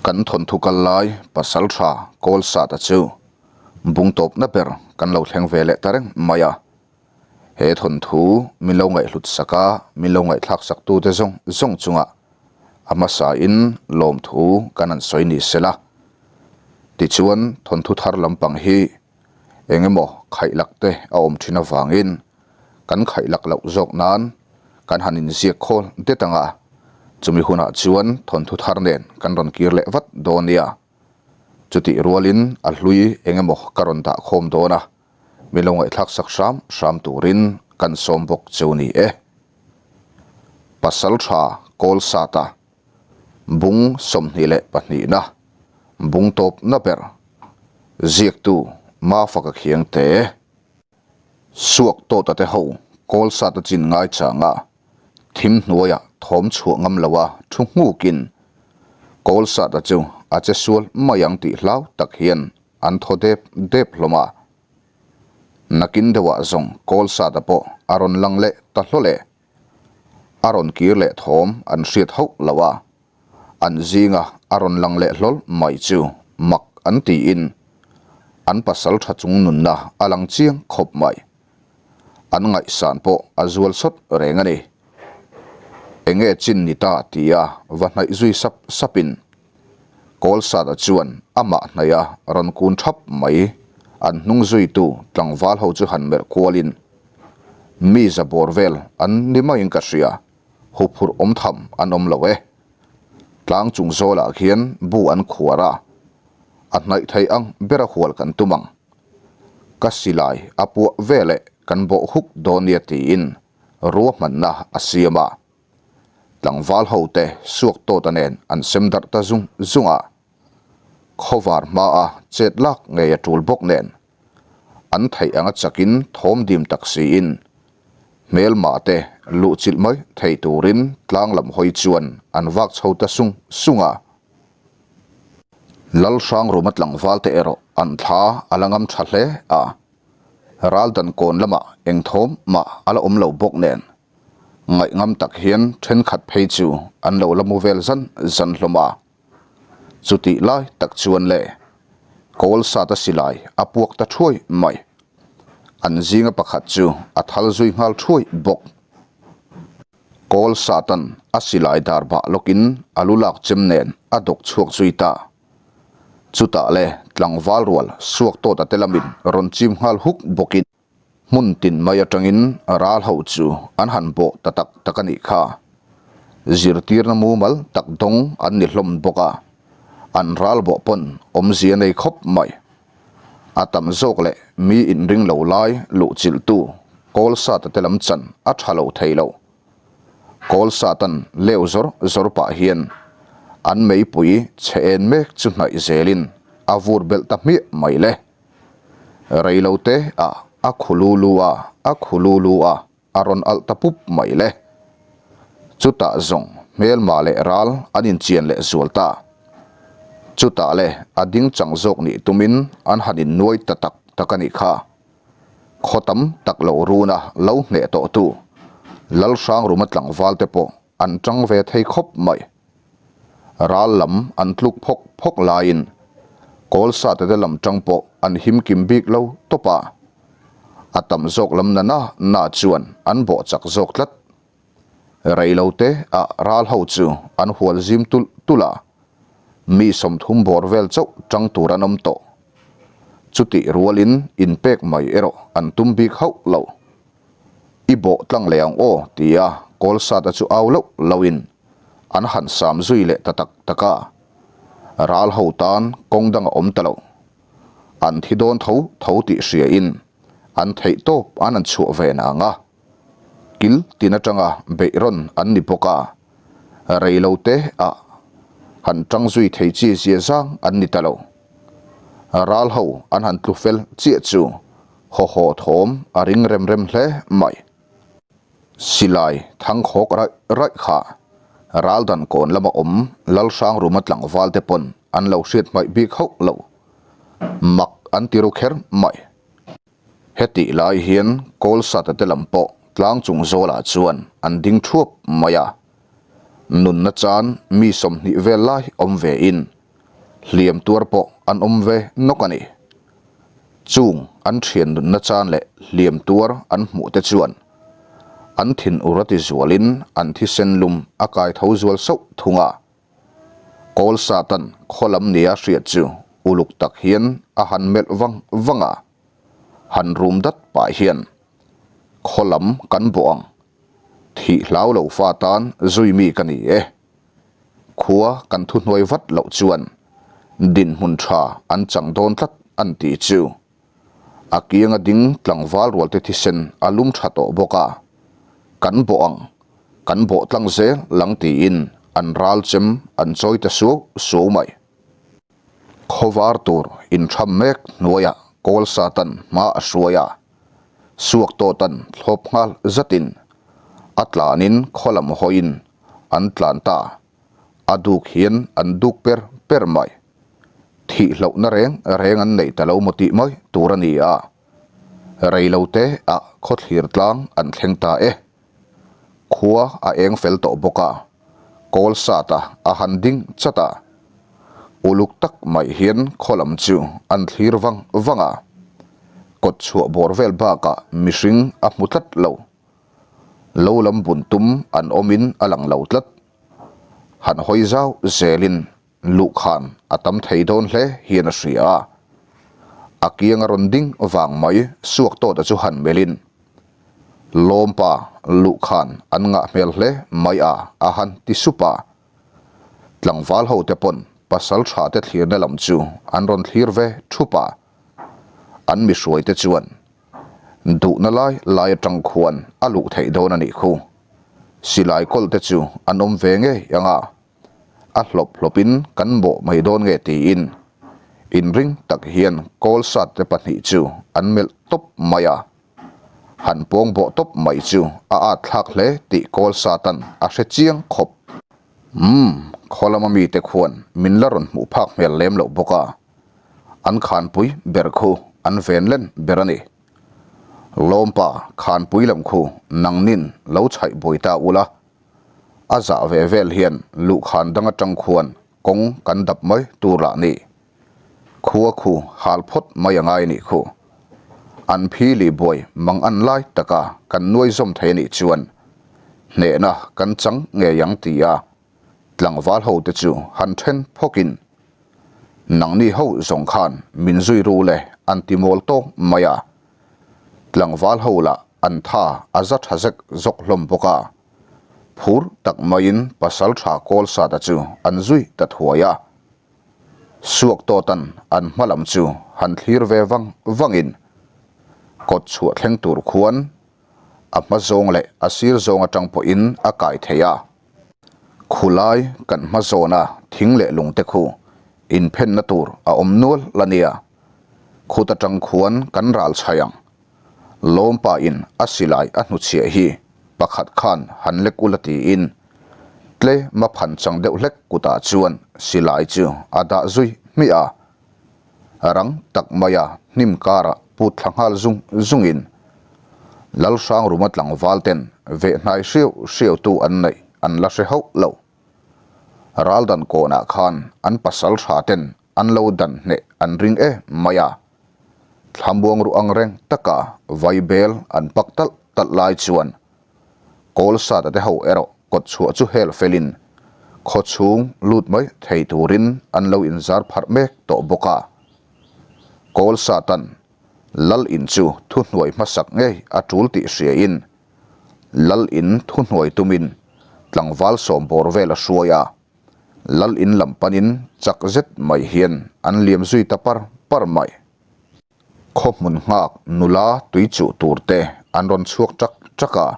Kan thawnthu kal lai Pasaltha Kawlsata chu bung tawpna ber kan lo thleng ve leh ta reng mai a. He thawnthu min lo ngaihhlut sak a, min lo ngaihthlak sak tute zawng zawng chungah a hmasain lawmthu kan han sawi ni sela. Tichuan thawnthu thar lampang hi eng emaw khaihlak te a awm thin avangin kan khaihlak loh zawk nan kan han inziak khawl det ang a, chumi hunah chuan thawnthu thar nen kan rawn kir leh vat dawn nia. Chutih rualin a hlui eng emaw ka rawn dah khawm dawn a, min lo ngaihthlak sak hram hram turin kan sawm bawk cheu ni e. Pasaltha Kawlsata Bung 22na bung tawpna ber ziaktu Mafaka Khiangte suak tawta te ho kawl sat a chin ngai changa thim hnuaia thawm chhuah ngam loa thu nghukin kawl sata chu a che sual mai ang tih hlau tak hian an thaw dep dep hlawm a. Nakin deuhah zawng kawl sata pawh a rawn lang leh ta hlawlh e. A rawn kir leh thawm an hriat hauh lo a, an zinga a rawn lang leh hlawl mai chu mak an tiin an pasal tha chung nunna a lang chiang khawp mai. An ngaihsan pawh a zual sawt reng a ni. Enge chin ni ta tia va hnaih zui sap sapin Kawlsata chuan amah hnaiha rawn kun thap mai an hnung zuitu tlangval ho chu han melh kualin Mi za bawr vel an ni maiin ka hria, huphurh awm tham an awm lo e. Tlang chung zawlah khian bu an khuar a, a hnaih thei ang bera hual kan tum ang. Ka silai a puah veleh kan bawh huk dawn nia tiin ruahmanna a siam a. Tlangval hote suak tawta nen an sem darh ta zung zung a. Khawvar hmaa chet lak ngei a tul bawk nen an theih anga chakin thawm dim tak siin hmelma te luhchilh mai thei turin tlang lam hawi chuan an vak chho ta sung sung a. Lalhrangruma tlangval te erawh an thla a la ngam tha hle a, raldan kawn lamah eng thawm mah a la awm lo bawk nen ngaihngam tak hian thenkhat phei chu an lo la mu vel zan zan hlawm a. Chutih lai tak chuan le kawl sat a silai a puak ta thuai mai. An zinga pakhat chu a thal zui nghal thuai bawk. Kawl satan a silai dar bah lawkin a lu lak chem nen a dawk chhuak zui ta. Chutah le tlangval rual suak tawt a te lamin rawn chim nghal huk bawkin. Hmun tin mai atangin ral ho chu an han bawh ta tak tak a nih kha. Zirtirna mumal tak dawng an ni hlawm bawk a, an ral bawh pawn awmzia nei khawp mai. A tam zawk leh mi inring lo lai luhchilhtu kawl sata te lam chan a tha lo thei lo. Kawl satan leu zawr zawr pah hian an meipui chhe en mek chu hnaih zelin a vur belh ta hmiah mai le. Reilo te ah a khu lu lu a, a khu lu lu a, a rawn alh ta pup mai le. Chutah zawng hmelma leh ral an inchian leh zual ta. Chutah le a ding chang zawk nih tumin an han innuai ta tak tak a nih kha. Khaw tam tak lo runa lo hneh tawh tu Lalhrangruma tlangval te pawh an tang ve thei khawp mai. Ral lam an tluk phawk phawk laiin kawl sate te lam tang pawh an him kim bik lo tawp a, a tam zawk lam na na na chuan an bawh chak zawk tlat. Rei lo te ah ral ho chu an hual zim tulh tulh a, mi 30 bawr vel chauh tang tur an awm tawh. Chutih rualin inpek mai erawh an tum bik hauh lo. I bawh tlang leh ang aw tia kawl sata chu au loh lohin an han sam zui leh ta tak tak a. Ral ho tan kawng dang a awm ta lo. An thi dawn tho tho tih hriain an theih tawp an an chhuah ve nang a. Kil tin atanga beih rawn an ni bawk a, rei lo te ah han tang zui thei chi zia zang an ni ta lo. Ral ho an han tlu fel chiah chu Haw haw thawm a ring rem rem hle mai. Silai thang khawk raih raih kha Raldan kawn lama awm Lalhrangruma tlangval te pawn an lo hriat hmaih bik hauh lo. Mak an ti ru kher mai. Hetih lai hian Kawlsata te lam pawh tlang chung zawlah chuan an ding thuap mai a. Nunna chan mi 20 vel lai awm ve in. Hliam tuar pawh an awm ve nawk a ni. Chung an thian nunna chan leh hliam tuar an hmuh te chuan an thinur a ti zualin an thisen lum a kai tho zual sauh thung a. Kawl Satan khaw lam nia hriat chu uluk tak hian a han melh vang vang a, han rum dat pah hian, Khaw lam kan bawh ang, thih hlau lo fa tan zui mi ka ni e. Khua kan thuhnuai vat loh chuan dinhmun tha an chang dawn tlat an tih chu. A kianga ding tlangval rualte thisen a lum tha tawh bawk a, kan bawh ang, kan bawh tlang zel lang tiin an ral chem an chawi ta suau suau mai. Khawvar tur intham mek hnuaiah kawl satan hma a hruai a, suak tawtan thlawp nghal zatin a tlanin khaw lam hawiin an tlan ta, a duk hian an duk per per mai. Thih hlauhna reng reng an nei ta lo maw tih mai tur a ni a, reilote ah khawthlir tlang an thleng ta e. Khua a eng fel tawh bawk a, kawl sat a a han ding chat a, uluk tak mai hian khaw lam chu an thlir vang vang a, kawt chhuah bawr vel bakah mihring a hmu tlat lo. Lo lam bun tum an awmin a lang lo tlat. Han hawi zau zelin Luhkhan a tam thei dawn hle hian a hria a, a kiang a rawn ding vang mai suak tawta chu han melhin, Lawmpa, luhkhan an ngah hmel hle mai a a han ti sup a. Tlangval ho te pawn pasal tha te thlirna lam chu an rawn thlir ve thup a, an mihruai te chuan duhna lai lai atang khuan a luh theih dawn a nih khu. Silai kawl te chu an awm ve ngei ang a. A hlawp hlawpin kan bawh mai dawn nge tiin inring tak hian kawl sat te pahnih chu an melh tawp mai a. Han pawng bawh tawp mai chu a at thlak hle tih kawl satan a hre chiang khawp. Umm, khaw lama mite khuan min la rawn hmuh phak hmel lem loh bawk a, an khanpui ber khu an ven len ber a ni. Lawmpa, khanpui lam khu nangnin lo chhaih buai ta ula, A zah ve vel hian luhkhan dang atang khuan kawng kan dap mai tur lah ni. Khua khu hal phawt mai a ngai nih khu. An phi lih buai mang an lai taka kan nuai zawm thei anih chuan hnehna kan chang ngei ang ti a tlangval ho te chu han then phawkin nangni ho zawng khan min zui ru le an ti mawl tawk mai a. Tlangval ho lah an tha a za tha zek zawk hlawm bawk a, phur tak maiin pasal tha kawl sata chu an zui ta thuai a. Suak tawtan an hma lam chu han thlir ve vang vangin kawt chhuah thleng tur khuan a hma zawng leh a sir zawng atang pawhin a kai thei a. Khulai kan hma zawna thing leh lungte khu inphenna tur a awm nual la nia. Khut atang khuan kan ral chhai ang. Lawmpa in a silai a hnuchhiah hi pakhat khan han lek ula tiin tle ma phan chang deuh hlek kutah chuan silai chu a dah zui hmiah a. Rang tak maia hnim karah put thla nghal zung zungin Lalhrangruma tlangval ten vehhnai hriau hriau tu an neih an la hre hauh lo. Raldan kawnah khan an pasal tha ten An lo dan hneh an ring e mai a, thlamuang ruh ang reng taka vaibel an pak talh talh lai chuan kawl sata te ho erawh kawt chhuah chu hel felin khaw chhung lut mai thei turin an lo inzar pharh mek tawh bawk a. Kawl satan Lal in chu thuhnuai hmasak ngei a tul tih hriain Lal in thuhnuai tumin tlangval sawmbawr vel a hruai a. Lal in lam panin chak zet mai hian an liam zui ta par par mai. Khaw hmun nghak nula tui chuh tur te an rawn chhuak ṭak ṭak a.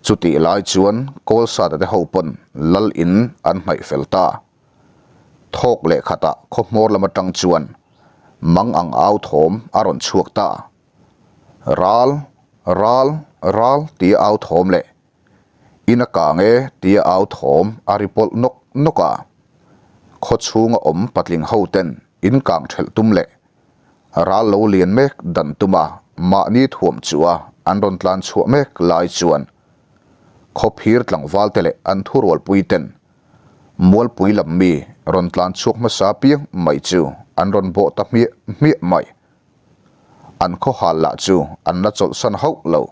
Chutih lai chuan Kawlsata te ho pawn Lal in an hnaih fel ta. Thawk leh khatah khaw hmawr lam atang chuan mang ang au thawm a rawn chhuak ta. Ral, ral, ral tia au thawm leh In a kang e tia au thawm a ri pawlh nawk nawk a. Khaw chhunga awm patling ho ten in kang thelh tum leh ral lo lian mek dan tuma mahni thuam chu a an rawn tlan chhuah mek lai chuan khaw phir tlangval te leh an thurualpui ten Mualpui lam mi rawn tlan chhuak hmasa piang mai chu an rawn bawh ta hmiah hmiah mai. An khawhal lah chu an la chawlhsan hauh lo.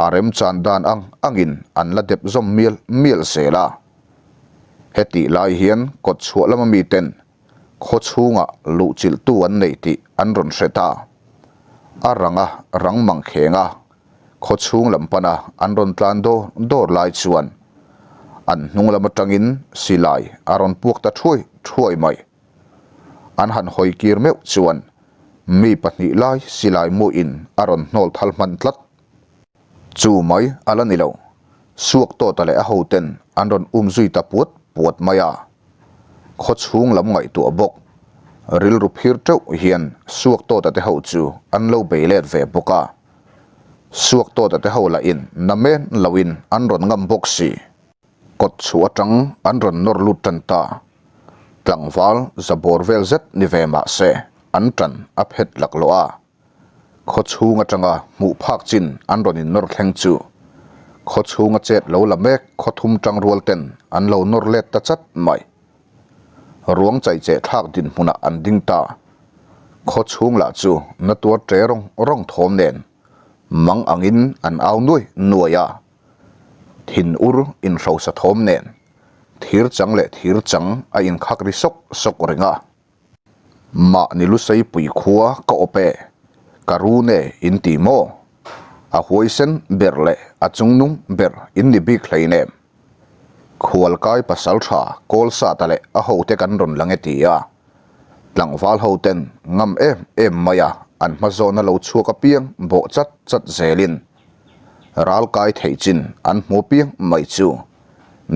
A remchan dan ang angin an la dep zawm mial mial zel a. Hetih lai hian kawt chhuah lama miten khaw chhungah luhchilhtu an nei tih an rawn hre ta. A ranga rang mang kheng a, khaw chhung lam pana an rawn tlan dawr dawr lai chuan an hnung lam atangin silai a rawn puak ta thuai thuai mai. An han hawi kir meuh chuan mi pahnih lai silai muin a rawn hnawl thal hman tlat. Chu mai a la ni lo, suak tawta leh a hoten an rawn um zui ta puat puat mai a. Khaw chhung lam ngaihtuah bawk, rilru phir teuh hian suak tawta te ho chu an lo bei let ve bawk a. Suak tawta te ho lahin na men loin an rawn ngam bawk si. Kawt chhuah atang an rawn nawr lut tan ta. Tlangval zabawr vel zet ni ve mah se an tan a phet laklawh a. Khaw chhung atanga hmuh phak chin an rawn innawr thleng chu khaw chhunga chet lo la mek khaw thum tang rual ten an lo nawr let ta chat mai. Ruang chaicheh thlak dinhmunah an ding ta. Khaw chhung lah chu na tuar tre rawng rawng thawm nen mang angin an au nuai nuai a. Thin ur inhrosa thawm nen thir chang leh thir chang a inkhak ri sawk sawk reng a. Mahni Luseipui khua ka awp e, ka run e in ti maw? A huaisen ber leh a chungnung ber in ni bik hlei nem. Khualkai pasal tha Kawlsata leh a hote kan rawn lang e ti a, tlangval hoten ngam em em mai a an hmazawna lo chhuak apiang bawh chat chat zelin ralkai thei chin an hmu apiang mai chu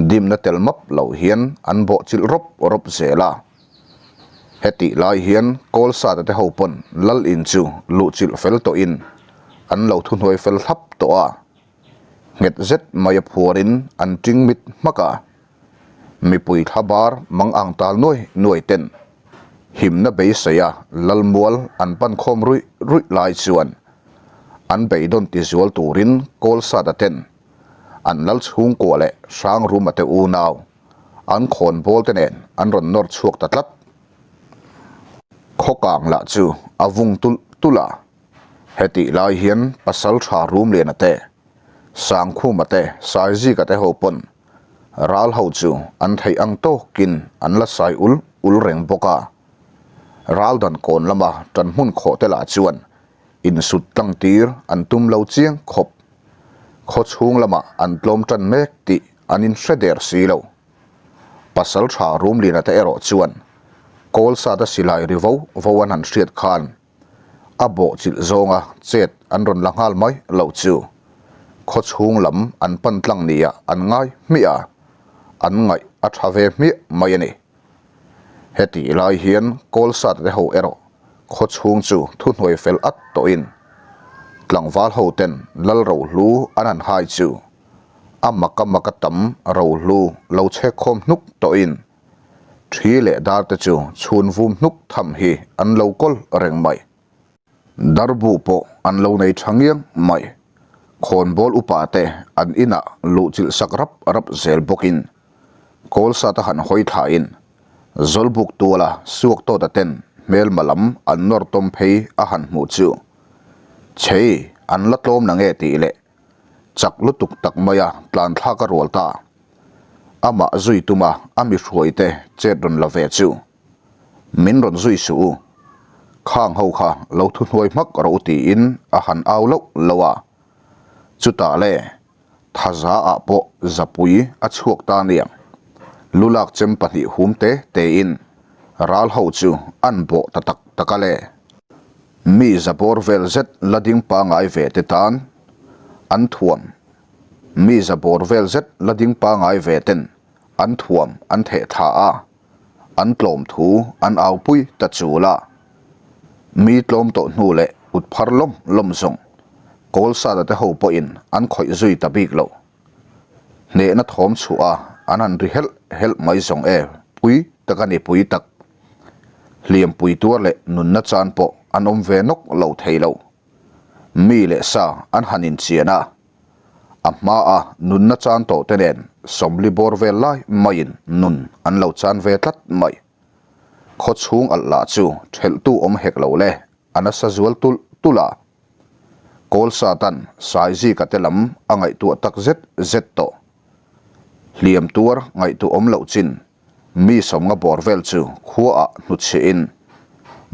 dimna tel map lo hian an bawh chilh rawp rawp zel a. Hetih lai hian Kawlsata te ho pawn Lal in chu luhchilh fel tawhin an lo thuhnuai fel thlap tawh a, nghet zet mai a phuarin an ting mit hmak a. Mipui thla bar mang ang tal nuai nuai ten himna beisei a Lal mual an pan khawm ruih ruih lai chuan an beidawn tizual turin Kawlsata ten an Lal chhungkua leh Hrangruma te unau An khawn bawl te nen an rawn nawr chhuak ta tlat. Khawkang lah chu a vung tulh tulh a, hetih lai hian Pasaltha Rumliana te, Sangkhuma te, Saizika te ho pawn ral ho chu an theih ang tawkin an la sai ul ul reng bawk a. Raldan kawn lama ṭanhmun khawh te lah chuan insut tlang tir an tum lo chiang khawp. Khaw chhung lamah an tlawm tan mek tih an inhre der si lo. Pasal tha Rumlina te erawh chuan Kawlsata silai ri vo vo an han hriat khan a bawh chilh zawnga chet an rawn la nghal mai loh chu khaw chhung lam an pan tlang nia an ngai hmiah a, an ngaih a tha ve hmiah mai a ni. Hetih lai hian Kawlsata te ho erawh khaw chhung chu thuhnuai fel at tawhin tlangval ho ten lal rohlu an han hai chu a mak a mak a tam rohlu lo chhek khawm hnuk tawhin thi leh dar te chu chhun vum hnuk tham hi an lo kawl reng mai. Darbu pawh an lo nei tha ngiang mai. Khawnbawl upa te an inah luhchilh sak rap rap zel bawkin Kawlsata han hawi thlain Zawlbuk tuala suak tawta ten hmelma lam an nawr tawm phei a han hmuh chu chei an la tlawm na nge tih leh chak lutuk tak maia tlan thlak a rual ta. Amah zui tuma a mi hruaite chet rawn la ve chu min rawn zui suh u, khang ho kha lo thuhnuai hmak rawh u tiin a han au loh loh a. Chutah le Thaza ah pawh zapui a chhuak ta aniang. Lulak chem pahnih hum te tein ral ho chu an bawh ta tak tak a le. Mi zabawr vel zet la ding pangai ve te tan an thuam Mi zabawr vel zet la ding pangai ve ten an thuam an theh thla a, an tlawm thu an aupui ta chul a. Mi tlawm tawh hnu leh kut phar lawm lawm zawng Kawlsata te ho pawhin an khawih zui ta bik lo. Hnehna thawm chhuah a an han ri helh helh mai zawng e, pui tak a ni pui tak. Hliampui tuar leh nunna chan pawh an awm ve nawk lo thei lo. Mi leh sa an han inchian a, a hmaa nunna chan tawh te nen. 40 bawr vel lai maiin nun an lo chan ve tlat mai. Khaw chhung alh lah chu thelhtu awm hek lo le, a nasa zual tulh tulh a. Kawlsatan Saizika te lam a ngaihtuah tak zet zet tawh. Hliam tuar ngaihtuah awm loh chin mi 50 bawr vel chu khuaah hnutchhiahin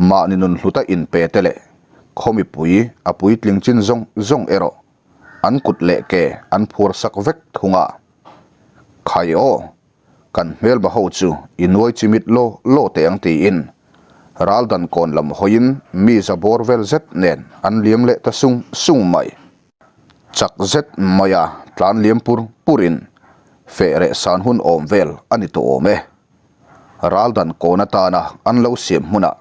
mahni nun hluta inpe te leh khaw mipui a puitling chin zawng zawng erawh an kut leh ke an phuar sak vek thung a. Khai aw! Kan hmelma ho chu i nuai chimit law law teh ang tiin raldan kawn lam hawiin mi za bawr vel zet nen an liam leh ta sung sung mai. Chak zet maia tlan liam pur purin feh reh san hun awm vel a ni tawh awm e. Raldan kawn atana an lo siam hmunah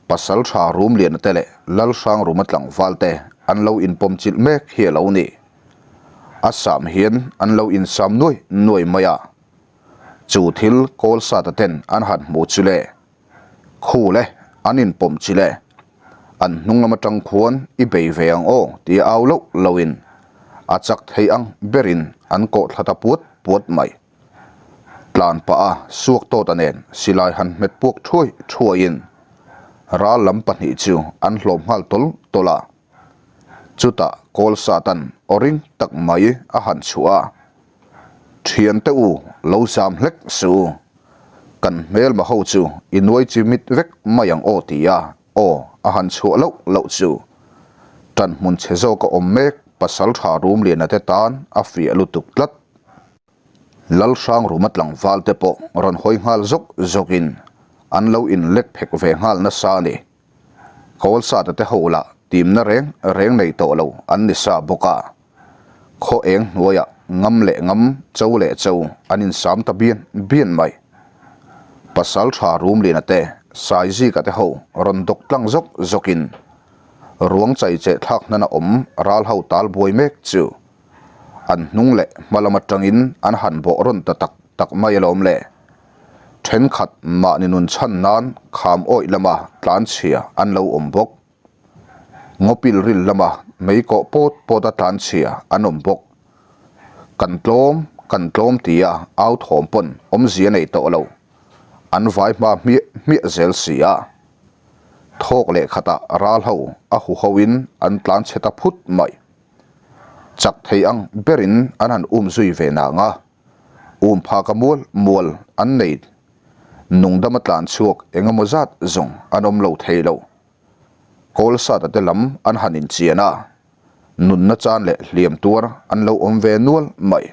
pasal tha Rumliana te leh Lalhrang Ruma tlangval te an lo inpawm chilh mek hi a lo ni. A sam hian an lo insam nuai nuai mai a, chu thil kawl sata ten an han hmu chu le, khu le an inpawm chi le, an hnung lam atang khuan i bei ve ang aw tia au loh lohin a chak thei ang berin an kawh thla ta puat puat mai. Tlan pah a suak tawta nen silai han hmet puak thuai thuaiin ral lam pahnih chu an hlawm nghal tawl tawl a. Chutah kawl satan aw ring tak mai a han chhuah a, Thiante u lo zam hlek suh u, kan hmelma ho chu i nuai chi mit vek mai ang aw tia aw a han chhuah loh loh chu tan hmun chhe zawk a awm mek pasaltha Rumliana te tan a fiah lutuk tlat. Lalhrang ruma tlangval te pawh rawn hawi nghal zawk zawkin an lo inlek phek ve nghal nasa a ni. Kawlsata te ho lah timna reng reng nei tawh lo an ni sa bawk a. Khaw eng hnuaiah ngam leh ngam, cho leh cho an insam ta bian bian mai. Pasal tha Rumliana te, Saizika te ho rawn dawk tlang zawk zawkin ruang chai cheh thlak hnana awm ral ho tal buai mek chu An hnung leh hma lam atangin an han bawh rawn ta tak tak mai alawm le. Thenkhat mahni nun chhan nan kham awih lama tlanchhia an lo awm bawk. Ngawpil ril lama mei kawh pawt pawta tlanchhia an awm bawk. Kan tlawm, kan tlawm tia au thawm pawn awmzia nei tawh lo. An vai hma hmiah hmiah zel si a. Thawk leh khatah ral ho a hu hoin an tlanchhe ta phut mai. Chak thei ang berin an han um zui ve nang a, um phaka mual mual an nei nungdama tlan chhuak eng emaw zat zawng an awm lo thei lo. Kawlsata te lam an han inchian a, nunna chan leh hliam tuar an lo awm ve nual mai.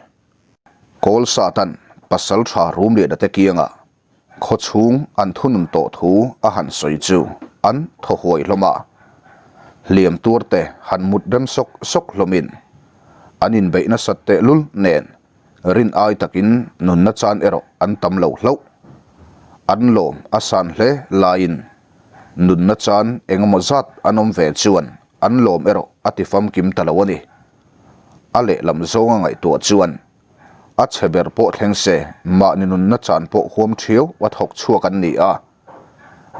Kawlsatan pasal tha Rumliana te kiangah Khaw chhung an thunun tawh thu a han sawi chu an thaw huai hlawm a, hliam tur te han mut rem sawk sawk hlawmin an inbeih nasat tehlul nen rin ai takin nunna chan erawh an tam lo hlauh. An lawm a san hle laiin nunna chan engemaw zat an awm ve chuan an lawm erawh a ti famkim ta lo a ni. A lehlam zawnga ngaihtuah chuan A chhe ber pawh thleng se, mahni nunna chan pawh huam thiau a thawk chhuak an ni a,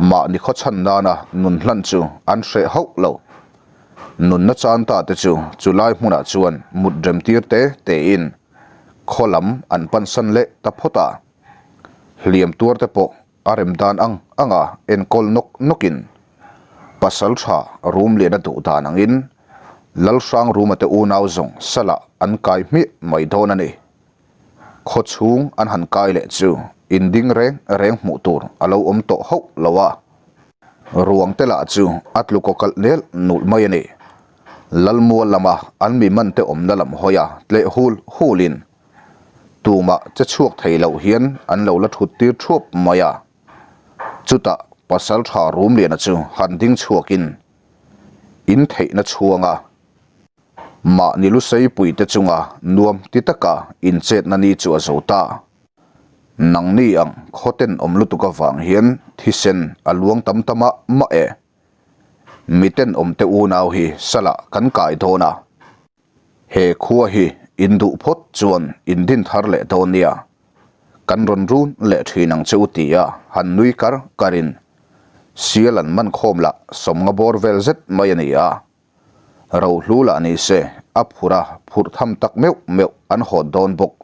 mahni khaw chhan nana nun hlan chu an hreh hauh lo. Nunna chan ta te chu chulai hmunah chuan mut rem tir te tein khaw lam an pansan leh ta phawt a. Hliam tuar te pawh A rem dan ang anga enkawl nawk nawkin pasal tha rum lian a duh dan angin Lalhrang Ruma te unau zawng salah an kai hmiah mai dawn a ni. Khaw chhung an han kai leh chu inding reng reng hmuh tur a lo awm tawh hauh lo a. Ruang te lah chu a tlu kaw kalh nel nulh mai a ni. Lalmual lama an mi man te awmna lam hawia tleh hul hulin Tumah che chhuak thei loh hian an lo la thut tir thuap mai a. Chutah pasal tha Rumliana chu han ding chhuakin in theihna chhuang a, mahni lusei puite chunga nuam ti taka inchetna ni chu a zo ta. Nangni ang khawten awm lutuk avang hian thisen a luang tam ta mah mah e. Miten awmte unau hi salah kan kai dawn a. He khua hi in duh phawt chuan in din thar leh dawn nia, kan rawn run leh thin ang che u tia han nui kar karin sial an man khawm lah 50 bawr vel zet mai a ni a. Rohlu lah ni se a phur a phurh tham tak meuh meuh an hawt dawn bawk.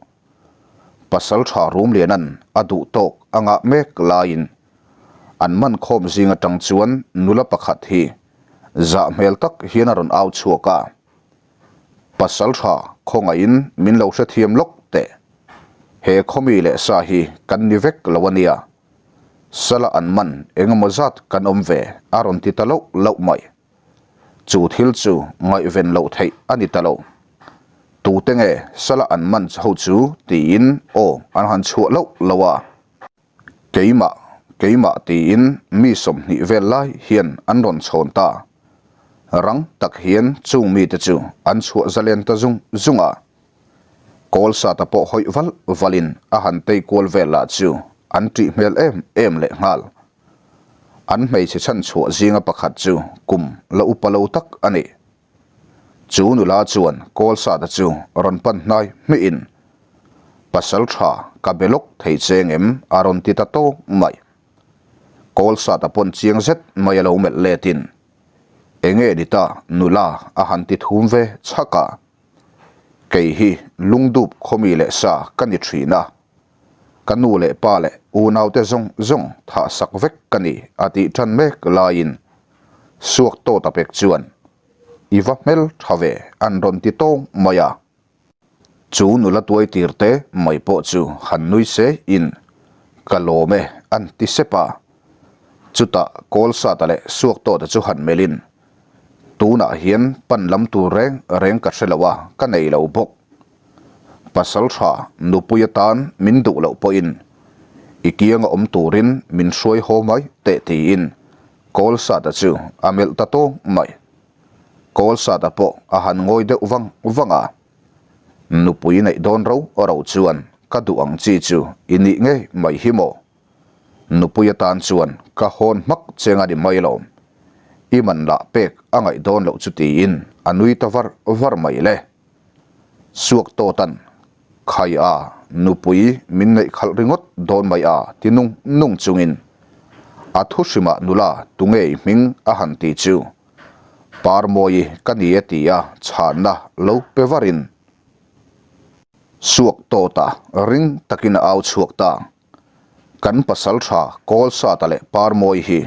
Pasalṭha Rumliana'n a duh tawk a ngah mek laiin an man khawm zing aṭang chuan nula pakhat hi zah hmel tak hian a rawn au chhuak a, Pasalṭha khawngaihin min lo hrethiam lawk teh. He khawmi leh sa hi kan ni vek lo a nia. Sala an man eng emaw zat kan awm ve a rawn ti ta loh loh mai. Chu thil chu ngaihven loh theih a ni ta lo. Tute nge sala an man ho chu tiin aw an han chhuah loh loh a. Keimah, keimah tiin mi 20 vel lai hian an rawn chhawn ta. Rang tak hian chung mite chu an chhuah zalen ta zung zung a. Kawl sata pawh hawih val valin a han tei kual vel lah chu an ṭih hmel em em lehnghal. An hmeichhe chhanchhuah zinga pakhat chu kum la upa lo tak a ni. Chu nula chuan kawl sata chu rawn pan hnai hmihin, Pasal tha ka be lawk thei che ngem a rawn ti ta tawng mai. Kawl sata pawn chiang zet mai a lo melh letin, Enge ni ta nula a han ti thum ve chhak a. Kei hi lungdup khawmi leh sa ka ni thin a. Ka nu leh pa leh unaute zawng zawng thah sak vek ka ni a tih tan mek laiin Suak tawt a pek chuan i va hmel tha ve an rawn ti tawng mai a. Chu nula tuai tir te mai pawh chu han nui se in ka lawm e an ti sep a. Chutah Kawlsata leh Suak tawta chu han melhin tunah hian pan lam tur reng reng ka hre lo a ka nei lo bawk. Pasal tha nupui atan min duh loh pawhin i kianga awm turin min hruai haw mai teh tiin Kawlsata chu a melh ta tawng mai. Kawlsata pawh a han ngawi deuh vang vang a, Nupui neih dawn ro ro chuan ka duh ang chi chu i nih ngei mai hi maw? Nupui atan chuan ka hawn hmak che nga ni mai lawm. I man lah pek a ngaih dawn loh chu tiin a nui ta var var mai le. Suak tawtan khai a nupui min ngaih khalh ringawt dawn mai a ti nung nung chungin a thu hrimah nula tunge i hming a han ti chu Parmawi ka ni e tia chhanna lo pe varin Suak tawta ring takin a au chhuak ta. Kan pasal tha Kawlsata leh Parmawi hi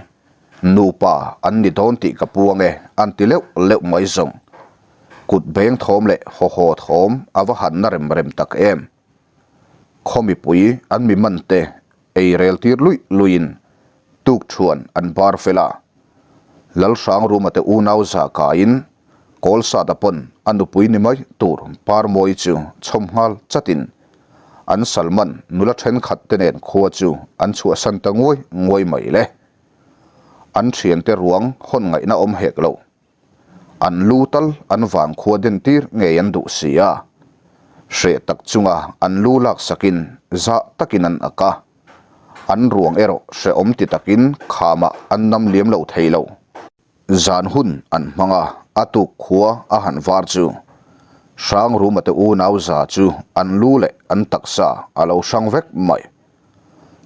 nupa an ni dawn tih ka puang e an ti leuh leuh mai zawng. Kut beng thawm leh haw haw thawm a va han na rem rem tak em. Khaw mipui an mi man te ei rel tir luih luihin tuk thuan an bar fel a. Lalhrangruma te unau za kaiin Kawlsata pawn a nupui ni mai tur Parmawi chu chhawm nghal chatin an Salman nula thenkhat te nen khua chu an chhuahsan ta nguai nguai mai le. An thiante ruang hawn ngaihna awm hek lo. An lu tal an vang khua den tir ngei an duh si a. Hreh tak chunga an lu lak sakin zah takin an ak a. An ruang erawh hrehawm ti takin khamah an nam liam lo thei lo. Zan hun an hmang a, a tuk khua a han var chu. Hrangruma te unau za chu an lu leh an taksa a lo hrang vek mai.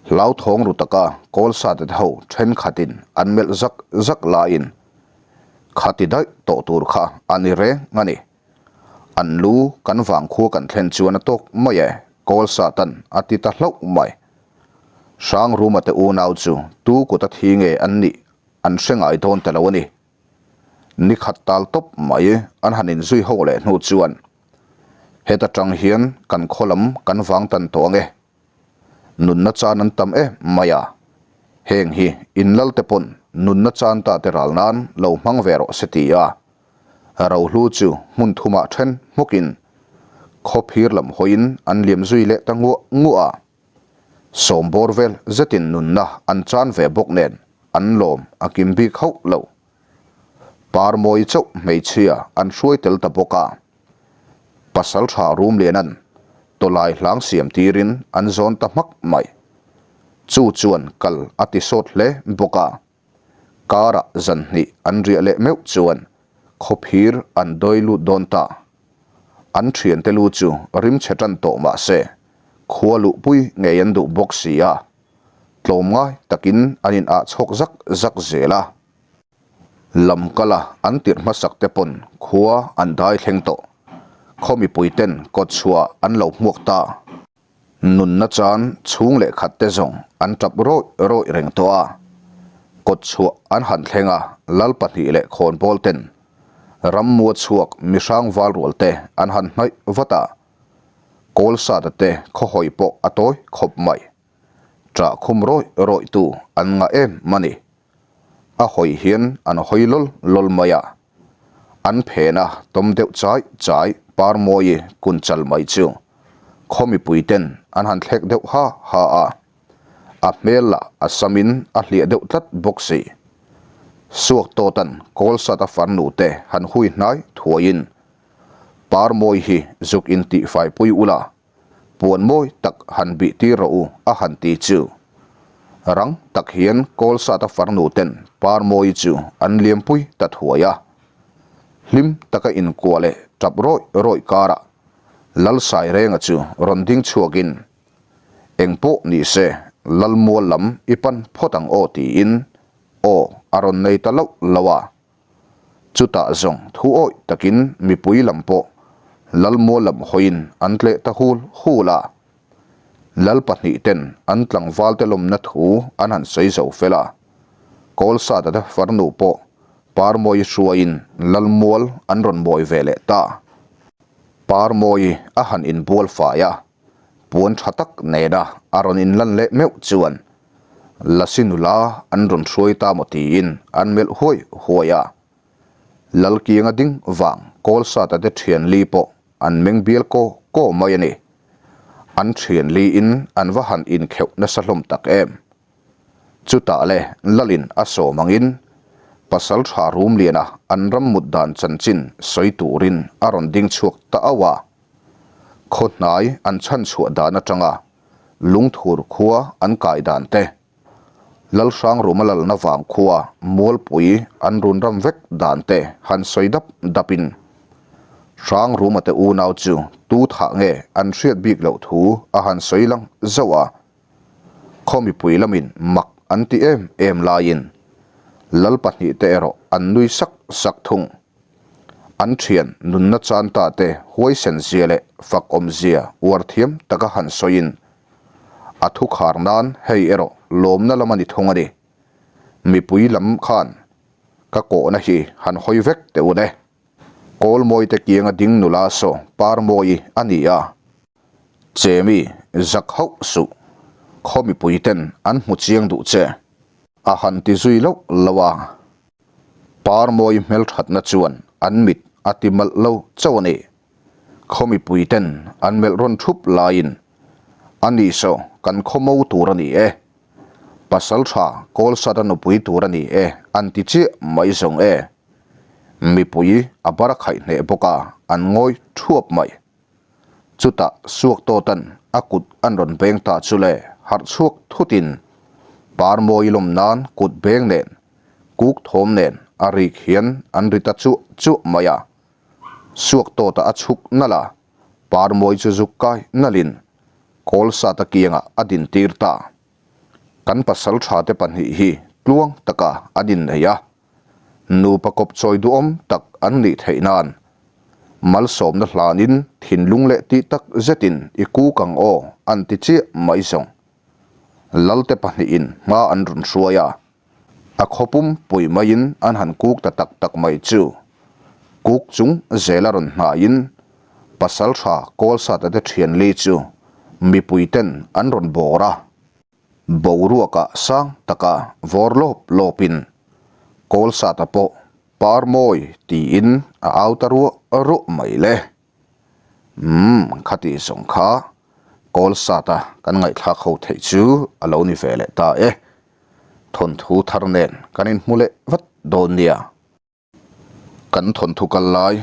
Hlauthawng ru taka Kawlsate te ho thenkhatin an melh zak zak laiin khati daih tawh tur kha a ni reng a ni. An lu kan vang khua kan thlen chuan a tawk mai e, Kawlsatan a ti ta hlauh mai. Hrangruma te unau chu tu kut a thi nge an nih an hre ngai dawn ta lo a ni. Ni khat tal tawp mai an han inzui ho leh hnu chuan heta tang hian kan khaw lam kan vang tan tawh ang e. Nunna chan an tam em mai a, heng hi inlal te pawn nunna chan ta te ral nan lo hmang ve rawh se ti a, rohlu chu hmun thumah then hmukin khaw phir lam hawiin an liam zui leh ta nguah nguah a. Sawm bawr vel zetin nunna an chan ve bawk nen an lawm a kim bik hauh lo. Parmawi chauh hmeichhia an hruai tel ta bawk a. Pasal tha Rumlianan tawlai hlang siam tirin an zawn ta hmak mai. Chu chuan kal a ti sawt hle bawk a. Karah zan hnih an riah leh meuh chuan khawphir an dawi lut dawn ta. An thiante lu chu rim chhe tan tawh mah se, khua luhpui ngei an duh bawk si a, tlawm ngai takin an in ah chhawk zak zak zel a. Lam kala an tirh hmasak te pawn khua an dai thleng tawh. Khaw mipui ten kawtchhuah an lo hmuak ta. Nunna chan chhung leh khat te zawng an tap rawih rawih reng tawh a. Kawt chhuah an han thleng a, lal pahnih leh khawnbawl ten rammua chhuak mihrang val rual te an han hnaih vat a. Kawlsata te khawhawi pawh a tawi khawp mai. Ṭah khum rawih rawih tu an ngah em a ni. A hawi hian an hawi lawl lawl mai a. An phen a tawm deuh chai chai Parmawi kun chal mai chu khaw mipui ten an han thlek deuh ha ha a. A hmel lah a samin a hliah deuh tlat bawk si. Suak tawtan Kawlsata farnu te han hui hnai thuaiin Parmawi hi zuk intihfaipui ula Puan mawi tak han bih tir rawh u a han ti chu. Rang tak hian Kawlsata farnu ten Parmawi chu an liampui ta thuai a. Hlim taka inkuah leh tap rawih rawih karah Lalsairenga chu rawn ding chhuakin, Eng pawh ni se Lalmual lam i pan phawt ang aw tiin aw a rawn nei ta loh loh a. Chutah zawng thu awih takin mipui lam pawh Lalmual lam hawiin an tleh ta hul hul a. Lal pahnihten an tlangvalte lawmna thu an han sawi zo fel a. Kawlsata te farnu pawh Parmawi hruaiin Lalmual an rawn mawi ve leh ta. Parmawi a han inbual fai a, puan tha tak nena a rawn inlan leh meuh chuan Lasi nula an rawn hruai ta maw tiin an melh huai huai a. Lalkianga ding vang Kawlsata te thian li pawh an meng bial kaw kaw mai a ni. An thian liin an va han inkheuh nasa hlawm tak em. Chutah le Lalin a sawm angin pasal tha Rumliana an ram mut dan chanchin sawi turin a rawn ding chhuak ta auh a. Khaw hnai an chhan chhuah dan atanga Lungthur khua an kai dan te, Lalhrangruma lalna vang khua Mualpui an run ram vek dan te han sawi dap dapin Hrangruma te unau chu tu thah nge an hriat bik loh thu a han sawi lang zauh a. Khaw mipui lamin mak an ti em em laiin Lal pahnihte erawh an nui sak sak thung. An thian nunna chan ta te huaisen zia leh fak awm zia uar thiam taka han sawiin a thu khar nan hei erawh lawmna lam a ni thung a ni. Mipui lam khan ka kawhna hi han hawi vek teh un e. Kawlmawi te kianga ding nula saw Parmawi a ni a. Chemi zak hauh suh. Khaw mipui ten an hmu chiang duh che. A han ti zui loh loh a. Parmawi hmelthatna chuan an mit a ti malh lo chauh a ni. Khaw mipuiten an melh rawn thup laiin, A ni saw, kan khaw mo tur a ni e. Pasal tha Kawlsata nupui tur a ni e an ti chiah mai zawng e. Mipui a bar a khaih hneh bawk a, an ngawi thuap mai. Chutah Suaktawtan a kut an rawn beng ta chu le harh chhuak thutin Parmawi lawm nan kut beng nen kuk thawm nen a rik hian an ri ta chuah chuah mai a. Suaktawta a chhuk nalh a, Parmawi chu zuk kai nalhin Kawlsata kiangah a din tir ta. Kan pasal tha te pahnih hi tluang taka an innei a, nupa kawp chawi duhawm tak an nih theih nan malsawmna hlanin thinlung leh tih tak zetin i kuk ang aw an ti chiah mai zawng. Lalte pahnihin hma an rawn hruai a, a khawpum pui maiin an han kuk ta tak tak mai chu. Kuk chung zela rawn hnaiin Pasaltha Kawlsata te thian li chu mipuiten an rawn bawr a. Boruakah sang taka vawr lawp lawpin Kawlsata pawh par mawi tiin a au ta ruah ruah mai le. Umm, khati zawng kha Kawlsata kan ngaihthlak ho theih chu a lo ni ve leh ta e. Thawnthu thar nen kan inhmu leh vat dawn nia. Kan thawnthu kal lai.